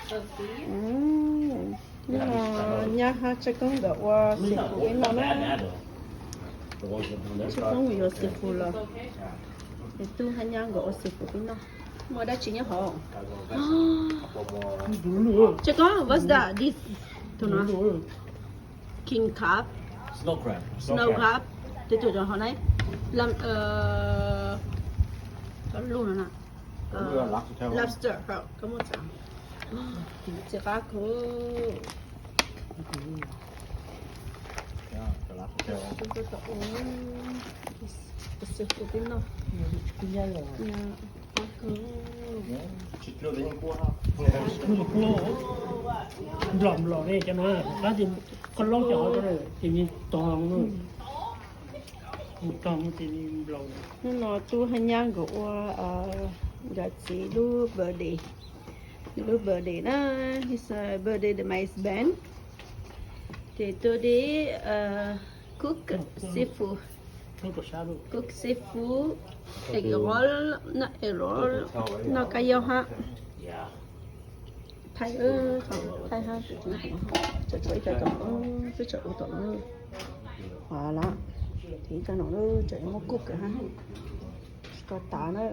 Hnub no nyab hab Tshaj Koob nkawd ua seafood ib no na. Tshaj Koob yuav seafood los, es Tub hab nyab nkawd ua seafood ib no. Muaj dab tsi nyob hauv? Tshaj Koob, what's that? This, tus no. King crab, snow crab, tus tus hauv na, lobster, koj muaj txav, txiv qab kawg. Seafood ib no, qab kawg. Nplaum nplaum ne cov no, qab tias koj laub cov hauv ces nws tog, tog ces nws nplaum. Hnub no Tub hab nyab nkawd ua nkawd txiv lub birthday, lub birthday na, his birthday, the my husband. Ces today cook seafood, cook seafood, egg roll, no egg roll, no kab yaub hab. Thaij, thaij hab, tso tso ib co tom no, twb tseem ua tom no. Ua lawm, ib co no tseem muab cook hab, tsis tau tav na.